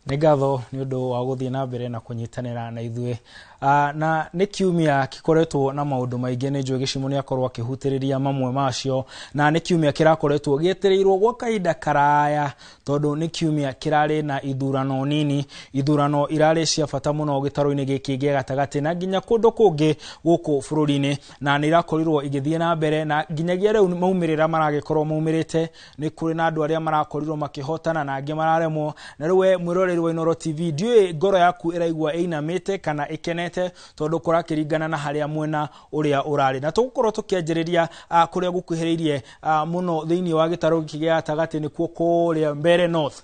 Nĩ ngatho nĩ ũndũ wa gũthiĩ na mbere na kũnyitanĩra na ithuĩ. Na nĩ kiumia gĩkoretwo na maũndũ maingĩ. Nĩ njũĩ Gĩcimo nĩ akorwo akĩhutĩrĩria mamwe macio, na nĩ kiumia kĩrakoretwo gĩetereirwo gwa kahinda karaya, tondũ nĩ kiumia kĩrarĩ na ithurano nini, ithurano irarĩ cia bata mũno gĩtarũ-inĩ gĩkĩ gĩa gatagatĩ na nginya kũndũ kũngĩ gũkũ bũrũri-inĩ, na nĩ irakorirwo igĩthiĩ na mbere na nginyagia rĩu maumĩrĩra maragĩkorwo maumĩrĩte. Nĩ kũrĩ na andũ arĩa marakorirwo makĩhotana na angĩ mararemwo. Na rĩu we mwĩroreri wa Inooro TV, ndiũĩ ngoro yaku ĩraigua ĩinamĩte kana ĩkenete, tondũ kũrakĩringana na harĩa mwena ũrĩa ũrarĩ. Na tũgũkorwo tũkĩanjĩrĩria kũrĩa gũkuhĩrĩirie mũno thĩinĩ wa gĩtarũ gĩkĩ gĩa gatagatĩ, nĩkuo kũrĩa Mbeere North.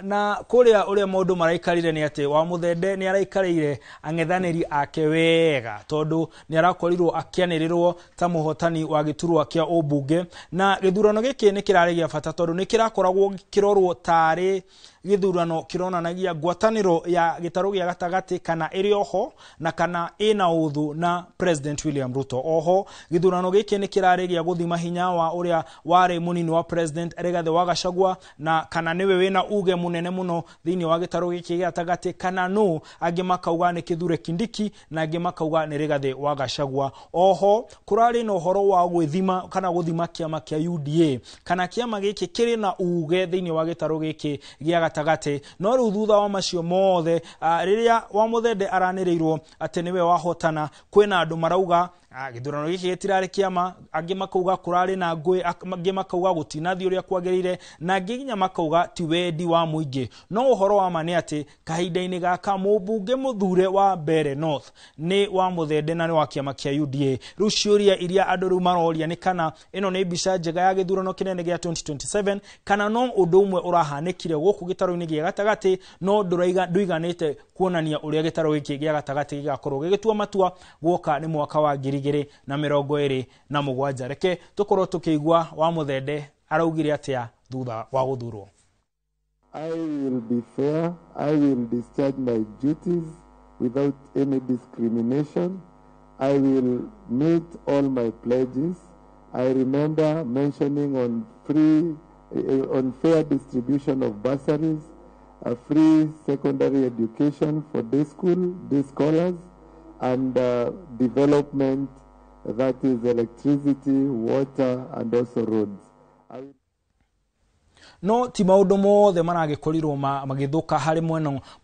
Na kũrĩa ũrĩa maũndũ maraikarire nĩ atĩ Wamũthende nĩ araikarĩire ang'ethanĩri ake wega, tondũ nĩ arakorirwo akĩanĩrĩrwo ta mũhotani wa gĩturwa kĩa ũmbunge. Na gĩthurano gĩkĩ nĩ kĩrarĩ gĩa bata, tondũ nĩ kĩrakoragwo kĩrorwo tarĩ gĩthurano kĩronanagia ngwatanĩro ya gĩtarũ gĩa gatagatĩ kana ĩrĩ oho na kana ĩna ũthũ na President William Ruto. Oho gĩthurano gĩkĩ nĩ kĩrarĩ gĩa gũthima hinya wa ũrĩa warĩ mũnini wa President Rigathĩ wa Gachagua, na kana nĩwe wĩna uge mũnene mũno thĩinĩ wa gĩtarũ gĩkĩ gĩa gatagatĩ kana nũ. Angĩ makauga nĩ Kithure Kindiki na angĩ makauga nĩ Rigathĩ wa Gachagua. Oho kũrarĩ na ũhoro wa gwĩthima kana gũthima kĩama kĩa UDA kana kĩama gĩkĩ kĩrĩ na uge thĩinĩ wa gĩtarũ gĩkĩ gĩa gatagatĩ. No rĩu thutha wa macio mothe, rĩrĩa Wamũthende aranĩrĩirwo atĩ nĩwe wahotana, kwĩna andũ marauga gĩthurano gĩkĩ gĩtirarĩ kĩama, angĩ makauga kũrarĩ na ngũĩ, angĩ makauga gũtinathiĩ ũrĩa kwagĩrĩire, na angĩ nginya makauga ti wendi wa mũingĩ. No ũhoro wa ma nĩ atĩ kahinda-inĩ gaka mũmbunge mũthure wa Mbeere North nĩ Wamũthende na nĩ wa kĩama kĩa UDA. Rĩu ciũria iria andũ rĩu maroria nĩ kana ĩno nĩ mbica njega ya gĩthurano kĩnene gĩa 2027, kana no ũndũ ũmwe ũrahanĩkire gũkũ gĩtarũ-inĩ gĩa gatagatĩ no ndũiganĩte kuonania ũrĩa gĩtarũ gĩkĩ gĩa gatagatĩ gĩgakorwo gĩgĩtua matua guoka nĩ mwaka wa 2027. Reke tũkorwo tũkĩigua Wamũthende araugire atĩa thutha wa gũthurwo. I will be fair. I will discharge my duties without any discrimination. I will meet all my pledges. I remember mentioning on fair distribution of bursaries, a free secondary education for day school, day scholars, and development, that is electricity, water, and also roads. I will No ti maũndũ mothe maragĩkorirwo magĩthũka harĩ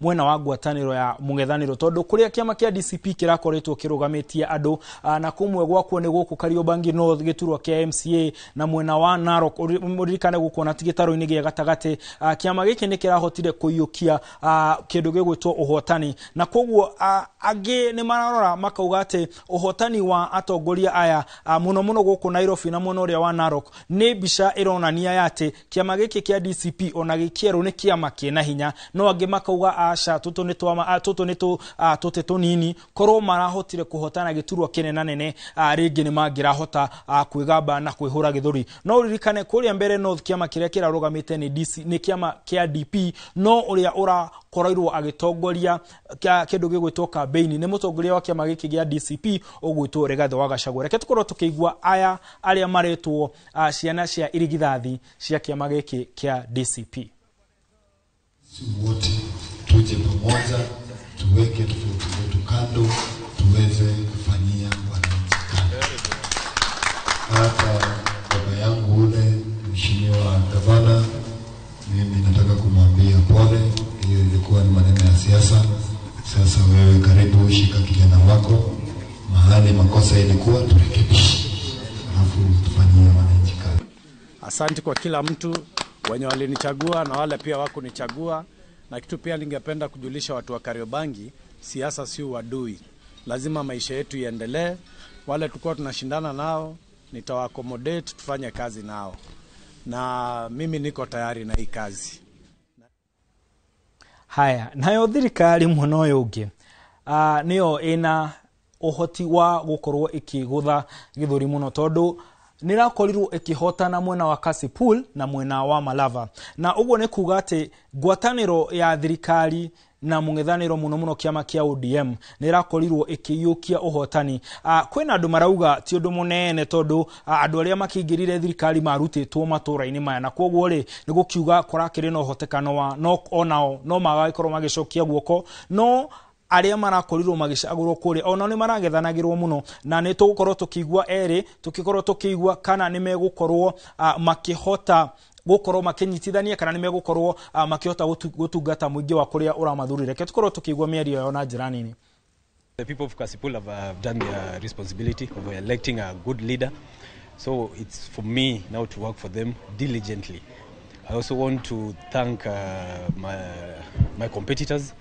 mwena wa ngwatanĩro ya mũng'ethanĩro, tondũ kũrĩa kĩama kĩa DCP kĩrakoretwo kĩrũgamĩtie andũ, na kũmwe gwakuo nĩ gũkũ Kariobangi North gĩturwa kĩa MCA na mwena wa Narok. Mũririkane gũkũ ona ti gĩtarũ-inĩ gĩa gatagatĩ, kĩama gĩkĩ nĩ kĩrahotire kũiyũkia kĩndũ gĩgwĩtwo ũhotani, na koguo angĩ nĩ mararora makauga atĩ ũhotani wa atongoria aya, mũno mũno gũkũ Nairobi na mwena ũrĩa wa Narok, nĩ mbica ĩronania ya atĩ kĩama gĩkĩ kĩa DCP ona gĩkĩerũ nĩ kĩama kĩna hinya. No angĩ makauga aca, tũtũ nĩ twama, tũtũ nĩ tũtĩ tũnini, korwo marahotire kũhotana gĩturwa kĩnena nene, rĩngĩ nĩ mangĩrahota kwĩgamba na kwĩhũra gĩthũri. No ũririkane kũrĩa Mbeere North kĩama kĩrĩa kĩrarũgamĩte nĩ DC, nĩ kĩama kĩa DP, no ũrĩa ũrakorirwo agĩtongoria kĩndũ gĩgwĩtwo campaign nĩ mũtongoria wa kĩama gĩkĩ gĩa DCP ũgwĩtwo Rigathĩ wa Gachagua. Reke tũkorwo tũkĩigua aya arĩa maretwo ciana cia irigithathi cia kĩama gĩkĩ kĩa DCP. Sisi wote tuje pamoja, tuweke tofauti zetu kando, tuweze kufanyia wananchi kazi. Hata baba yangu ule mheshimiwa gavana, mimi nataka kumwambia pole, hiyo ilikuwa ni maneno ya siasa. Sasa wewe karibu, shika kijana wako, mahali makosa ilikuwa turekebishe, alafu tufanyie wananchi kazi. Asante kwa kila mtu wenye walinichagua na wale pia wakunichagua. Na kitu pia ningependa kujulisha watu wa Kariobangi, siasa si uadui. Lazima maisha yetu iendelee. Wale tulikuwa tunashindana nao, nitawa accommodate tufanye kazi nao. Na mimi niko tayari na hii kazi. Haya, nayo thirikari mwena ũyũ ũngĩ, nĩyo ĩna ũhoti wa gũkorwo ĩkĩgũtha gĩthũri mũno, tondũ Nĩ ĩrakorirwo ĩkĩhotana mwena wa Kasipul na mwena wa Malava, na ũguo nĩ kuga atĩ ngwatanĩro ya thirikari na mũng'ethanĩro, mũno mũno kĩama kĩa ODM, nĩ ĩrakorirwo ĩkĩiyũkia ũhotani. Kwĩna andũ marauga ti ũndũ mũnene tondũ andũ arĩa makĩingĩrire thirikari marutĩtwo matũra-inĩ maya, na koguo rĩ, nĩ gũkiuga kũrakĩrĩ na ũhotekano wa no onao no magagĩkorwo magĩcokia guoko, no arĩa marakorirwo magĩcagũrwo kũrĩa onao nĩ maragethanagĩrwo mũno, na nĩ tũgũkorwo tũkĩigua erĩ, tũkĩkorwo tũkĩigua kana nĩ megũkorwo makĩhota gũkorwo makĩnyitithania kana nĩ megũkorwo makĩhota gũtungata mũingĩ wa kũrĩa ũramathurire. Reke tũkorwo tũkĩigua mĩario yao na njĩra nini. The people of Kasipul have done their responsibility of electing a good leader. So it's for me now to work for them diligently. I also want to thank my competitors.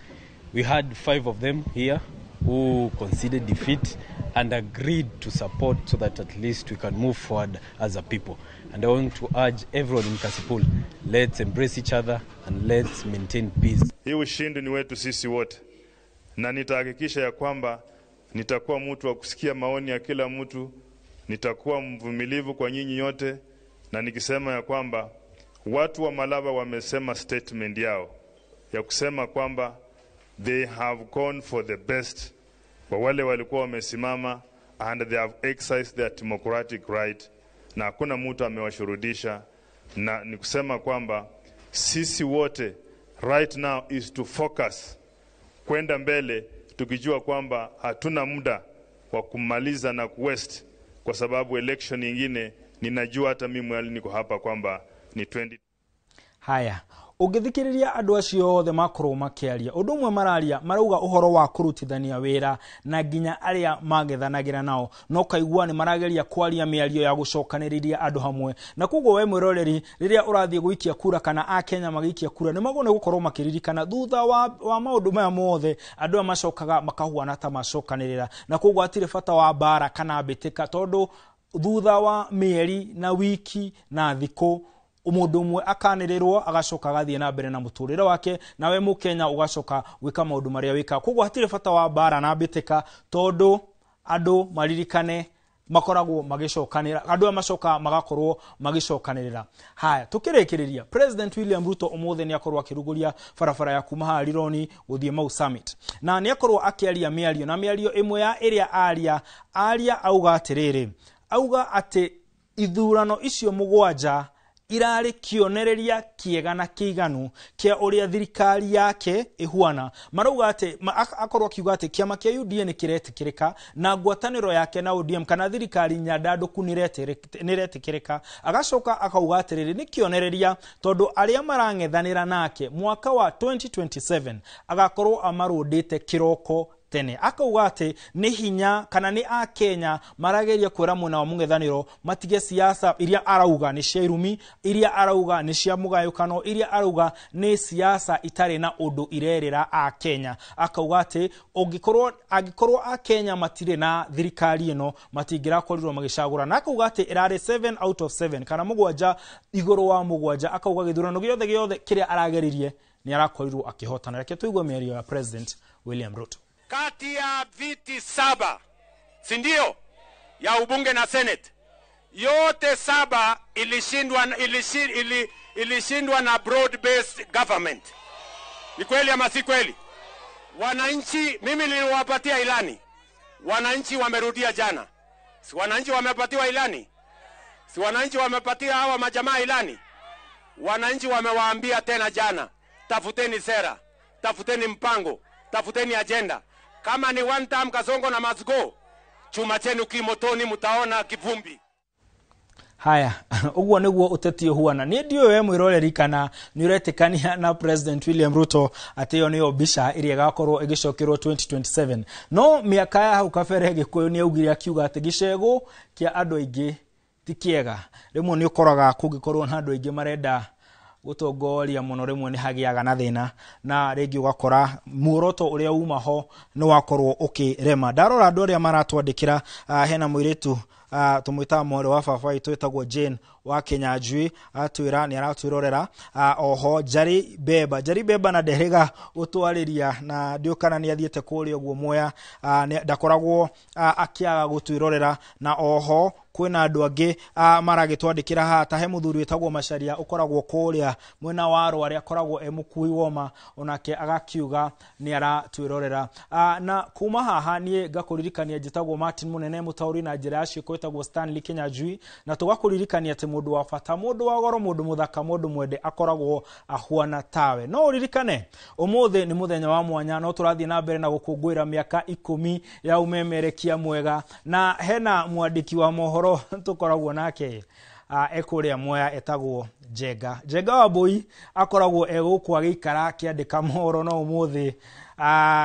We had five of them here who conceded defeat and agreed to support so that at least we can move forward as a people. And I want to urge everyone in Kasipul, let's embrace each other and let's maintain peace. Hii ushindi ni wetu sisi wote, na nitahakikisha ya kwamba nitakuwa mtu wa kusikia maoni ya kila mtu, nitakuwa mvumilivu kwa nyinyi yote, na nikisema ya kwamba watu wa Malava wamesema statement yao ya kusema kwamba they have gone for the best kwa wale walikuwa wamesimama, and they have exercised their democratic right, na hakuna mtu amewashurudisha, na ni kusema kwamba sisi wote right now is to focus kwenda mbele, tukijua kwamba hatuna muda wa kumaliza na kuwaste, kwa sababu election nyingine ninajua hata mimi mwali niko hapa kwamba ni 20. Haya, ũngĩthikĩrĩria andũ acio othe makorwo makĩaria, ũndũ ũmwe mararia, marauga ũhoro wa kũrutithania wĩra na nginya arĩa mangethanagĩra nao, no kaigua nĩ marageria kwaria mĩario ya gũcokanĩrĩria andũ hamwe. Na koguo we mwĩroreri, rĩrĩa ũrathiĩ gũikia kura kana akenya magĩikia kura, nĩ magwo nĩ gũkorwo makĩririkana thutha wa maũndũ maya mothe, andũ aya macokaga makahuana ta macokanĩrĩra, na koguo hatirĩ bata wa mbara kana mbĩtĩka, tondũ thutha wa mĩeri na wiki na thikũ, mũndũ ũmwe akanĩrĩrwo, agacoka agathiĩ na mbere na mũtũrĩre wake, nawe mũkenya ũgacoka gwĩka maũndũ marĩa wĩkaga. Koguo hatirĩ bata wa mbara na mbĩtĩka, tondũ andũ maririkane makoragwo magĩcokanĩra, andũ aya macokaga magakorwo magĩcokanĩrĩra. Haya, tukĩrĩkĩrĩria, President William Ruto ũmũthĩ nĩ akorwo akĩrugũria barabara ya kuma haha Rironi gũthiĩ Mau Summit, na nĩ akorwo akĩaria mĩario, na mĩario ĩmwe ya ĩrĩa aria auga atĩrĩrĩ, auga atĩ ithurano icio mũgwanja irarĩ kĩonereria kĩega na kĩiganu kĩa ũrĩa thirikari yake ĩhuana. Marauga atĩ akorwo akiuga atĩ kĩama kĩa UDA nĩ kĩretĩkĩrĩka na ngwatanĩro yake na ODM kana thirikari nyandandũku nĩ ĩretĩkĩrĩka. Agacoka akauga atĩrĩrĩ, nĩ kĩonereria tondũ arĩa marang'ethanĩra nake mwaka wa 2027 agakorwo amarũndĩte kĩroko tene. Akauga atĩ nĩ hinya kana nĩ akenya marageria kwĩra mwena wa mũng'ethanĩro matige siasa iria arauga nĩ cia irumi, iria arauga nĩ cia mũgayũkano, iria arauga nĩ siasa itarĩ na ũndũ irerĩra akenya. Akauga atĩ ũngĩkorwo angĩkorwo akenya matirĩ na thirikari ĩno, matingĩrakorirwo magĩcagũra, na akauga atĩ ĩrarĩ 7 out of 7 kana 7 igũrũ wa 7. Akauga gĩthurano gĩothe gĩothe kĩrĩa arageririe nĩ arakorirwo akĩhotana. Reke tũigue mĩario ya President William Ruto. Kati ya viti saba, si ndio, ya ubunge na senate, yote saba ilishindwa na broad based government. Ni kweli ama si kweli? Wananchi, mimi niliwapatia ilani, wananchi wamerudia jana. Si wananchi wamepatiwa ilani? Si wananchi wamepatia hawa majamaa ilani? Wananchi wamewaambia tena jana, tafuteni sera, tafuteni mpango, tafuteni agenda. Kama ni one term, Kasongo na must go, chuma chenu kimotoni, mtaona kivumbi. Haya, ũguo nĩguo ũteti ũhuana. Niĩ ndiũĩ we mwĩroreri kana nĩ ũretĩkania na President William Ruto atĩ ĩyo nĩyo mbica ĩrĩa ĩgakorwo ĩgĩcokerwo 2027. No mĩaka ya hau kabere, Gĩkũyũ nĩ augire akiuga atĩ gĩcegũ kĩa andũ aingĩ ti kĩega. Rĩmwe nĩ ũkoraga kũngĩkorwo na andũ aingĩ marenda gũtongoria mũno, rĩmwe nĩ hagĩaga na thĩna, na rĩngĩ ũgakora muoroto ũrĩa uma ho nĩ wakorwo ũkĩrema. Ndarora andũ arĩa maratwandĩkĩra, hena mũirĩtu Tũmwĩtaga mwarĩ wa baba witũ ĩtagwo Jane wa Kinyanjui, atwĩra nĩ aratwĩrorera. Oho Njari Beba, Njari Beba na nderĩga gũtwarĩria na ndiũ kana nĩ athiĩte kũrĩa ũguo Mwea, ndakoragwo akĩaga gũtwĩrorera. Na oho kwĩna andũ angĩ maragĩtwandĩkĩra haha, ta he mũthuri wĩtagwo Macharia ũkoragwo kũrĩa mwena wa Rware, akoragwo e mũkui woma, onake agakiuga nĩ aratwĩrorera. Na kuma haha niĩ ngakũririkania njĩtagwo Martin Mũnene, mũtaũri na njĩra ya ciĩko ĩtagwo Stanley Kinyanjui, na tũgakũririkania atĩ mũndũ wa bata, mũndũ wa goro, mũndũ mũthaka, mũndũ mwende akoragwo ahuana tawe. No ũririkane ũmũthĩ nĩ mũthenya wa mwanya, no tũrathiĩ na mbere na gũkũngũĩra mĩaka 10 ya ũmemerekia mwega, na hena mwandĩki wa mohoro tũkoragwo nake ekũrĩa Mwea etagwo Njenga. Njenga wa Mbui akoragwo e gũkũ agĩikara akĩandĩka mohoro, no ũmũthĩ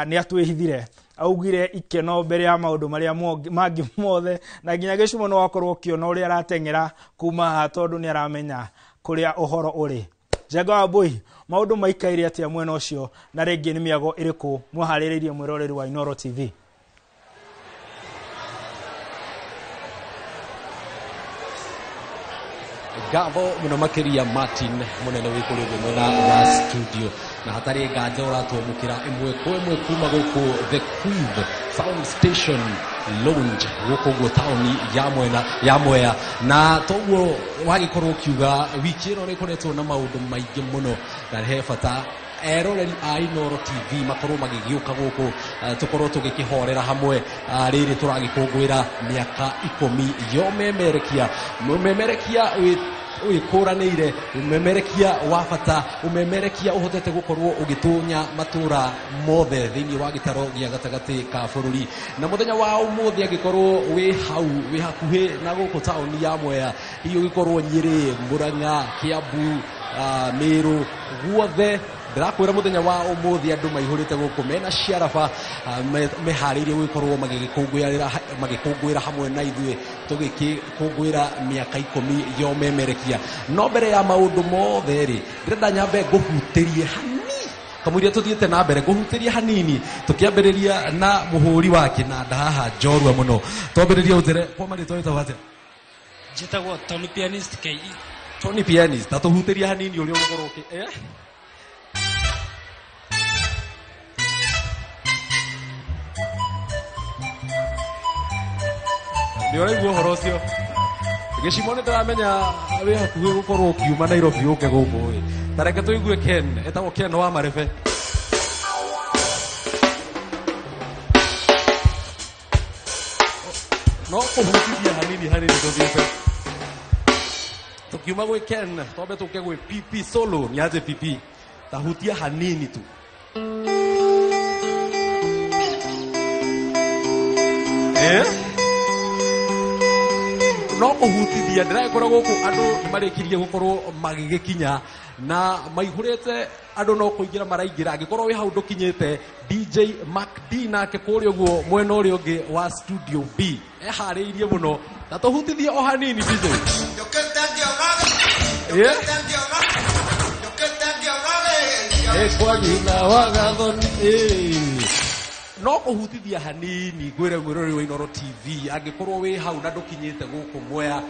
nĩ atwĩhithire, augire ikeno mbere ya maũndũ marĩa mangĩ mothe, na nginya gĩcumo no akorwo ũkĩona ũrĩa arateng'era kuma haha tondũ nĩ aramenya kũrĩa ũhoro ũrĩ. Njenga wa Mbui, maũndũ maikaire atĩa mwena ũcio, na rĩngĩ nĩ mĩago ĩrĩkũ mwaharĩrĩirie mwĩroreri wa Inooro TV? Ngatho muno makiria Martin Munene wĩ kũrĩa ũguo mwena wa studio, na hatarĩ nganja ũratwamũkĩra ĩmwe kwa ĩmwe kuma gũkũ The Quiv Sound Station Lounge gũkũ ũguo taũni ya mwena ya Mwea. Na toguo wagĩkorwo ũkiuga wiki ĩno nĩ ĩkoretwo na maũndũ maingĩ mũno, na he bata eroreri a Inooro TV makorwo magĩgĩũka gũkũ, tũkorwo tũgĩkĩhorera hamwe rĩrĩ tũragĩkũngũĩra mĩaka 10 ya ũmemerekia, ũmemerekia wĩkũranĩire, ũmemerekia wa bata, ũmemerekia ũhotete gũkorwo ũgĩtũnya matũra mothe thĩinĩ wa gĩtaro gĩa gatagatĩ ka bũrũri. Na mũthenya wa ũmũthĩ angĩkorwo wĩ hau wĩ hakuhĩ na gũkũ taũni ya Mwea, hihi ũgĩkorwo Nyĩrĩ, Mũrang'a, Kĩambu, Mĩrũ, guothe ndĩrakwĩra mũthenya wa ũmũthĩ andũ maihũrĩte gũkũ mena ciaraba, meharĩirie gũgĩkorwo magĩkũngũĩra hamwe na ithuĩ tũgĩkũngũĩra mĩaka 10 ya ũmemerekia. No mbere ya maũndũ mothe rĩ, ndĩrenda nyambe ngũhutĩrie hanini kamũiria tũthiĩte na mbere, ngũhutĩrie hanini tũkĩambĩrĩria na mũhũri wa kĩnanda haha njorua mũno. Twambĩrĩrie ũtere kwa marĩtwa wĩtagwo atĩa? Njĩtagwo Tony Pianist KE. Tony Pianist, ta tũhutĩrie hanini ũrĩa ũgũkorwo nĩ ũraigua ũhoro ũcio? Gĩcimo nĩ ndĩramenya wĩ hakuhĩ gũkorwo ũkiuma Nairobi ũke gũkũ ĩ. Ta reke tũigue Ken, etagwo Ken wa Marebe. No kũhutithia hanini hanini tũthiĩte. Tũkiuma gwĩ Ken, twambe tũke gwĩ PP Solo, nĩ aje PP. Tahutia hanini tu. No kũhutithia ndĩragĩkorwo gũkũ andũ nĩ marĩkirie gũkorwo magĩgĩkinya na maihũrĩte andũ no kũingĩra maraingĩra. Angĩkorwo wĩ hau ndũkinyĩte, DJ Mac D nake kũrĩa ũguo mwena ũrĩa ũngĩ wa Studio B eharĩirie mũno, na tũhutithie o hanini DJ. No kũhutithia hanini ngwĩre mwĩroreri wa Inooro TV, angĩkorwo wĩ hau na ndũkinyĩte gũkũ Mwea,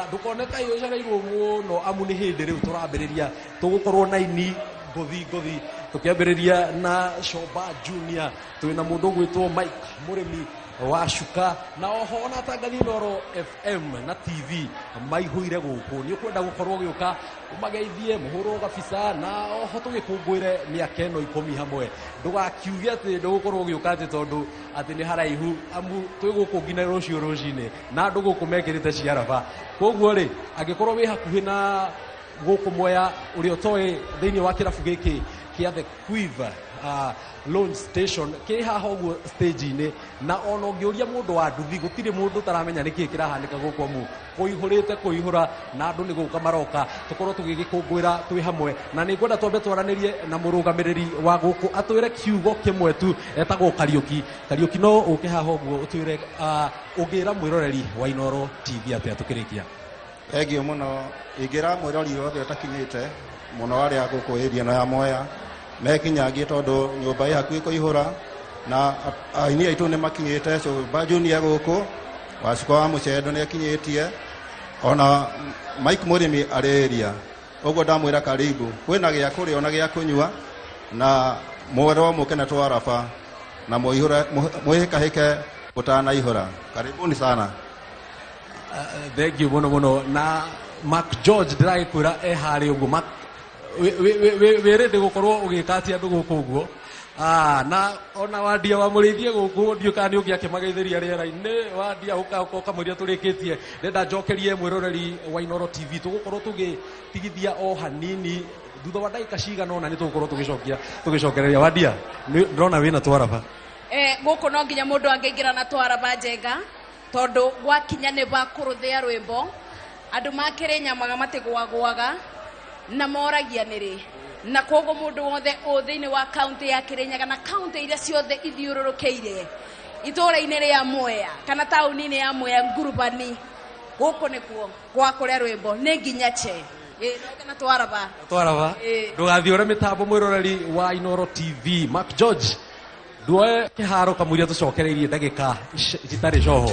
ndũkone ta ũcereirwo mũno, amu nĩ hĩndĩ rĩu tũrambĩrĩria tũgũkorwo na ini ngothi ngothi, tũkĩambĩrĩria na Shomba Junior, twĩna mũndũ ũgwĩtwo Mike Mũrĩmi wa Cuka, na oho ona atangathi Inooro FM na TV maihũire gũkũ. Nĩ ũkwenda gũkorwo ũgĩũka ũmageithie, mũhũrwo gabica, na oho tũgĩkũngũĩre mĩaka ĩno 10 hamwe. Ndũgakiuge atĩ ndũgũkorwo ũgĩũka atĩ tondũ atĩ nĩ haraihu, amu twĩ gũkũ nginya rũciũ rũcinĩ na andũ gũkũ mekĩrĩte ciaraba. Koguo rĩ, angĩkorwo wĩ hakuhĩ na gũkũ Mwea, ũrĩa ũtoĩ thĩinĩ wa kĩrabu gĩkĩ kĩa The Quiv Launch Station kĩ haha ũguo stage-inĩ, na ona ũngĩũria mũndũ wa nduthi gũtirĩ mũndũ ũtaramenya nĩkĩĩ kĩrahanĩka gũkũ, amu kũihũrĩte kũihũra na andũ nĩ gũka maroka tũkorwo tũgĩgĩkũngũĩra twĩ hamwe. Na nĩ ngwenda twambe twaranĩrie na mũrũgamĩrĩri wa gũkũ atwĩre kiugo kĩmwe tu, etagwo Kariũki. Kariũki, no ũke haha ũguo ũtwĩre ũngĩra mwĩroreri wa Inooro TV atĩa tũkĩrĩkia? Thengiũ mũno. Ingĩra mwĩrori wothe ũtakinyĩte mũno arĩa gũkũ area ĩno ya Mwea mekinyangie, tondũ nyũmba ĩ hakuhĩ kũihũra. Na aini aitũ nĩ makinyĩte Cũmba Junior gũkũ, Wacikwa wa Mũcendo nĩ akinyĩtie, ona Mike Mũrĩmi arĩ area. Ũguo ndamwĩra karibu, kwĩna gĩa kũrĩa ona gĩa kũnyua, na mwerwo mũke na twaraba na mwĩhĩkahĩke ũtanaihũra. Karibuni sana. Thank you muno muno. Na Mark George ndĩragĩkwĩra e harĩa ũguo. Mark, wĩ ready gũkorwo ũgĩka atĩa andũ gũkũ ũguo? Ah, na ona wandia wa mũrĩithie gũkũ, ndiũ kana nĩ ũngĩakĩmageithĩria rĩera-inĩ. Wandia, ũka ũkamũria tũrĩkĩtie. Ndenda njokerie mwĩroreri wa Inooro TV, tũgũkorwo tũgĩtigithia o hanini, thutha wa ndagĩka cigana ũna nĩ tũgũkorwo tũgĩcokia tũgĩcokereria. Wandia, ndĩrona wĩna twaraba. Gũkũ no nginya mũndũ angĩingĩra na twaraba njenga, tondũ gwakinya nĩ bakũrũthĩa rwĩmbo, andũ makĩrĩ nyamaga matigwagwaga na moragia nĩrĩ, na koguo mũndũ wothe ũ thĩinĩ wa kaunti ya Kĩrĩnyaga na kaunti iria ciothe ithiũrũrũkĩire itũũra-inĩ rĩa Mwea kana taũni-inĩ ya Mwea Ngurubani, gũkũ nĩkuo gwa kũrĩa rwĩmbo nĩ nginya che. Ĩ, no na twaraba. Twaraba. Ĩ. Ndũgathiũre mĩtambo, mwĩroreri wa Inooro TV. Mark George, nduoe kĩharo kamũira tũcokereirie ndagĩka citarĩ coho.